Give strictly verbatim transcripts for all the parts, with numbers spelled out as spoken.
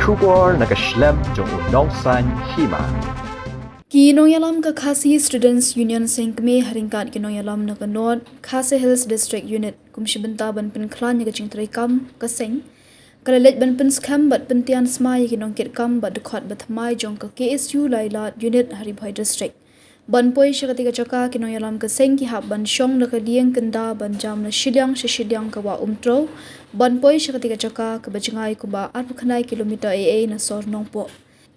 Khubor na ka shlem jong u nongsan hima. Ki nongïalam ka Khasi Students Union Seng Kmie ha ryngkat ki nongïalam na ka North Khasi Hills District Unit kum shi bynta ban pynkhlaiñ ïa ka jingtrei kam ka seng, ka la leit ban pynskhem bad pyntian smai ïa ki nongkitkam bad dkhot ba thymmai jong ka K S U Lailad Unit ha Ri Bhoi District. Ban poi sha katei ka jaka ki nongïalam ka seng ki hap ban shong da ka lieng kynda ban jam na shiliang sha shiliang ka wah Umtrew ban poi sha katei ka jaka kaba jngai kumba arphew khyndai kilometer ei ei na sor Nongpoh.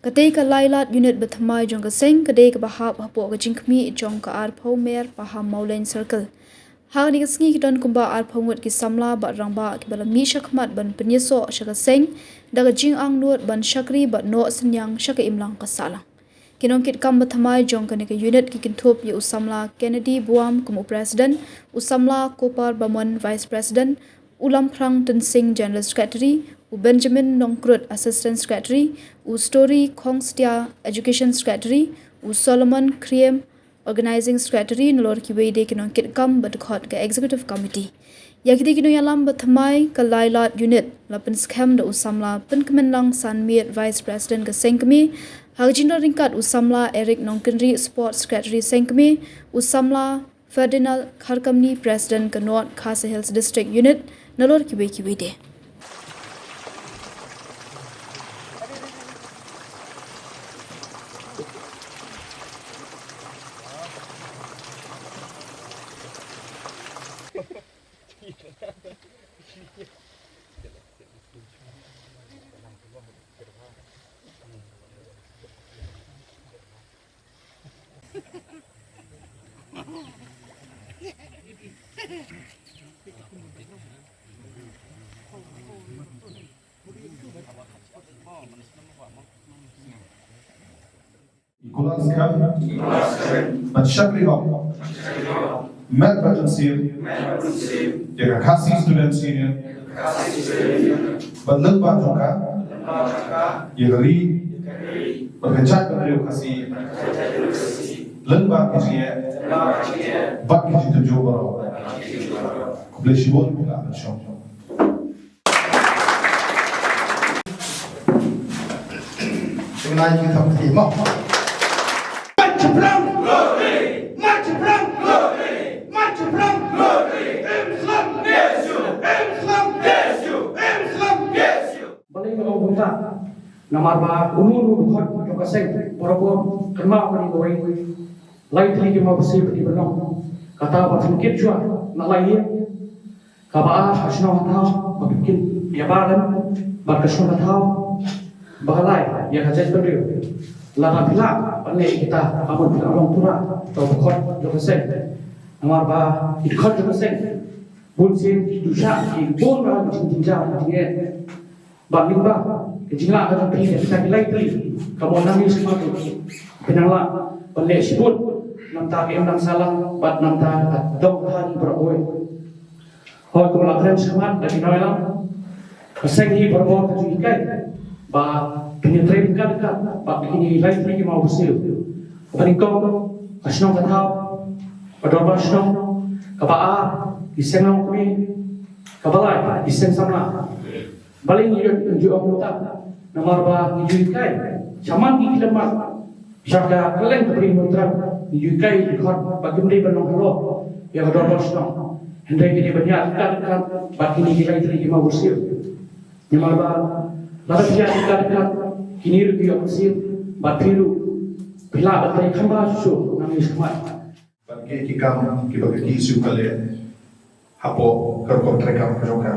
Katei ka Lailad Unit ba thymmai jong ka seng ka dei kaba hap hapoh ka jingkhmih jong ka arphew mer Paham Mawlein Circle. Ha kane ka sngi ki don kumba arphew ngut ki samla bad rangbah kiba la mih shakhmat ban pynïasoh sha ka seng da ka jingangnud ban shakri bad noh synñiang sha ka imlang ka sahlang. Ki nongkitkam ba thymmai jong kane ka unit ki kynthup ïa u samla Kennedy Buam kum u president, u samla Kopar Bamon vice president, u Lamphrang Tynsing general secretary, u Benjamin Nongkrut assistant secretary, u Story Khongstia education secretary, u Solomon Kriem organizing secretary, nalor kiwei de ki nongkitkam ba dkhot ka executive committee. Ïa kine ki nongïalam ba thymmai ka Lailad Unit la pynskhem da u samla Pynkmenlang Sanmiet vice president ka seng kmie, ha ka jingdon ryngkat u samla Eric Nongkynrih sports secretary seng kmie, u samla Ferdinand Kharkamni president ka North Khasi Hills District Unit, nalor kiwei kiwei de. Kular skhem ban shakri hok met bad mynsiem ïa ka Khasi Students Union bad lyngba jong ka ïa ka ri bad ka jaitbynriew Khasi lyngba ki jingeh bad ki jingtynjuh baroh. Khublei shibun. Phi lah ban shong. Tyngnai ki thok ti mo. Mat Shaphrang. Mat Shaphrang. Mat Shaphrang. Im slem. Im slem. Im slem. Balei nga ong kumta? Namar ba uno uno u dkhot jong ka seng barabor kynmaw kane kawei. Lai tylli ki mawbyrsiew ba dei ban long. Kata ba phin kit shuwa na lai ïing. Kaba ar ka shnong ka thaw ba phin kit ïa ba lem bad ka shnong ka thaw ba ka lai ïa ka jaitbynriew. Lada phi lah ban leh kita ka mut phi lah long pura ka dkhot jong ka seng. Namar ba ki dkhot jong ka seng bun sien ki duh shah ki bun ba ki jingjynjar ki jingeh. Bad lyngba ka jinglah ka jong phi ïa kita ki lai tylli ka mon nang ïa sngewthuh phi nang lah ban leh shibun na bynta ka imlang sahlang bad na bynta ka dong ka thaiñ baroh kawei. Hooid, kumba la kren shakhmat da ki nongïalam, ka seng hi barabor ka ju hikai ba phin ïatrei ryngkat ryngkat bad kine ki lai tylli ki mawbyrsiew. Kaba nyngkong ka shnong ka thaw, ka dorbar shnong, kaba ar ki seng longkmie, kaba lai ki seng samla. Balei ngi ïoh, ngi ïoh ong kumta? Namar ba ngi ju hikai shaman ki khyllem mat sha ka kylleng ka Bri Hynñiewtrep, ngi ju hikai ki dkhot ba kim dei ban long halor ïa ka dorbar shnong. Hynrei ki dei ban ïaid ryngkat ryngkat bad kine ki lai tylli ki mawbyrsiew. Namar ba lada phi ïaid ryngkat ryngkat kine ruh ki ïoh mynsiem bad phi ruh phi lah ban trei kham bha shuh shuh nangne shakhmat. Bad kiei ki kam kiba ka K S U ka leh hapoh ka rukom treikam ka jong ka.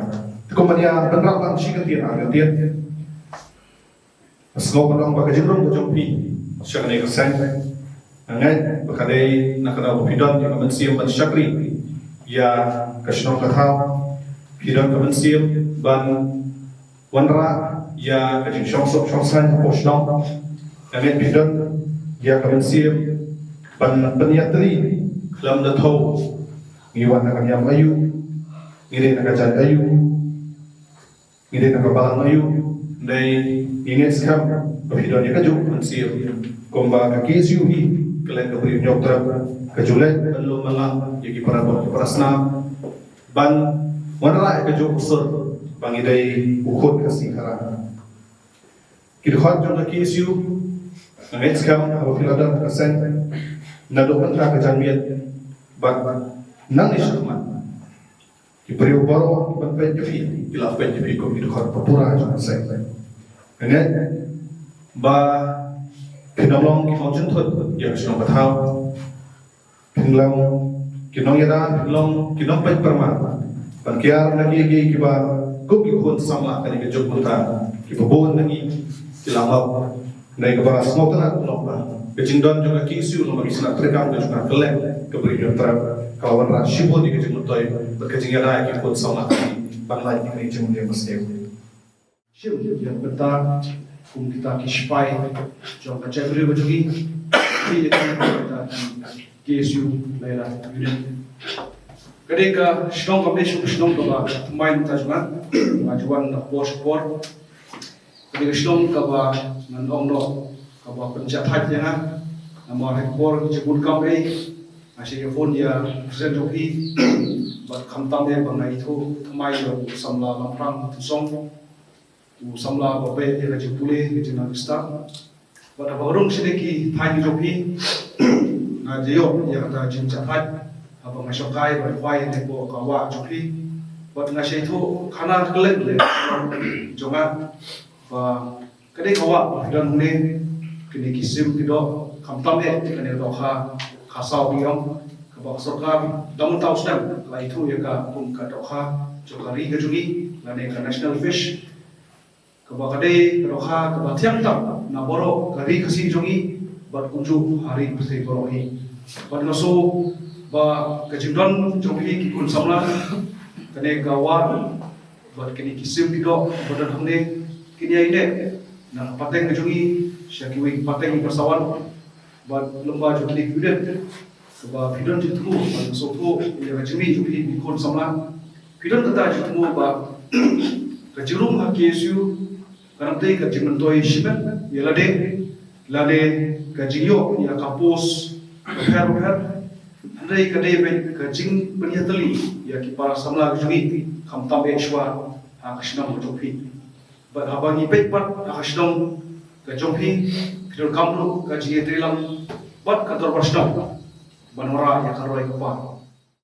Te kumba ïa ban rap lang shi kyntien ar kyntien. Nga sngew ban ong ba ka jingrung ka jong phi sha kane ka seng, nga ngeit ba ka dei na ka daw ba phi don ïa ka mynsiem ban shakri ïa ka shnong ka thaw. Phi don ka mynsiem ban wanrah ïa ka jingshongsuk shongsaiñ hapoh shnong. Nga ngeit phi don ïa ka mynsiem ban pynïatylli khlem da thew. Ngi wan na ka niam aïu, ngi dei na ka jait aïu, ngi dei na ka balang aïu, hynrei ngi ngeit skhem ba phi don ïa kajuh ka mynsiem. Kumba ka K S U hi, ka leng ka Bri Hynñiewtrep, ka ju leh ban lum ban lang ïa ki para doh ki para snam. Ban wanrah ïa kajuh ka sur ba ngi dei u khun Khasi Khara. Ki dkhot jong ka K S U, nga ngeit skhem haba phi la don ha ka seng, naduh mynta ka janmiet bad nangne shakhmat, ki briew baroh kiban peit ïa phi ki la peit ïa phi kum ki dkhot ba pura jong ka seng. Nga ngeit ba phin ym long ki nongjynthut ïa ka shnong ka thaw. Phin long ki nongïada, phin long ki nongpeit pyrman ban kiar na kiei kiei kiba kum ki khun samla kane ka juk mynta, kiba bun na ngi ki la hok. Hynrei kaba sngewtynnat noh ba ka jingdon jong ka K S U long ba ka shnong treikam ka jong ka kylleng ka Bri Hynñiewtrep ka la wanrah shibun ïa ka jingmyntoi bad ka jingïada ïa ki khun samla ban lait ïa ka jingmyntoi ba sniew. Shim ïa ka bynta kum kita ki sipai jong ka jaitbynriew ka jong ngi. Ki ïa ka bynta ki K S U Laila Unit. Ka dei ka shnong, ka dei shnong kaba thymmai mynta jong nga, nga ju wan na por sha por. Ka dei ka shnong kaba ngan ong noh kaba pynjah thait ïa nga. Namar ha ka por jingmut kam ei, nga shait ïa phone ïa president jong phi bad khamtam eh ba nga ithuh thymmai ïa u samla Lamphrang Tynsong, u samla ba beh ïa ka jingpule, ka jingnang ki stad. Bad haba nga rung shane ki thaiñ jong phi, nga ju ïoh ïa kata jingjahthait haba nga shongkai ban khwai hapoh ka wah jong phi. Bad nga shait ithuh khana kylleng leh jong nga ba ka dei ka wah ba phi don hangne, kine ki sim ki doh, khamtam eh kane ka dohkha Khasaw Nongïalam kaba ka sorkar da mynta u snem ka la ithuh ïa ka kum ka dohkha jong ka ri ka jong ngi lane ka national fish, kaba ka dei ka dohkha kaba thiang tam na baroh ka ri Khasi jong ngi bad kumjuh ha ri pyrthei baroh hi. Bad nga sngew ba ka jingdon jong phi ki khun samla, kane ka wah bad kine ki sim ki doh ba don hangne, kin ïai neh na ka pateng ka jong ngi sha kiwei ki pateng ba sawan. Bad lyngba jong kine ki unit kaba phi don jingthmu bad sngewthuh ïa ka jingmih jong phi ki khun samla, phi don kata jingthmu ba ka jingrung ha K S U kan ym dei ka jingmyntoi shimet ïa lade lane ka jingïoh ïa ka post bapher bapher, hynrei ka dei beit ka jingpynïatylli ïa ki para samla ka jong ngi, khamtam eh shuwa ha ka shnong ka jong phi. Bad haba ngi peit pat ha ka shnong ka jong phi, phi donkam ruh ka jingïatreilang bad ka dorbar shnong ban wanrah ïa ka roi ka par.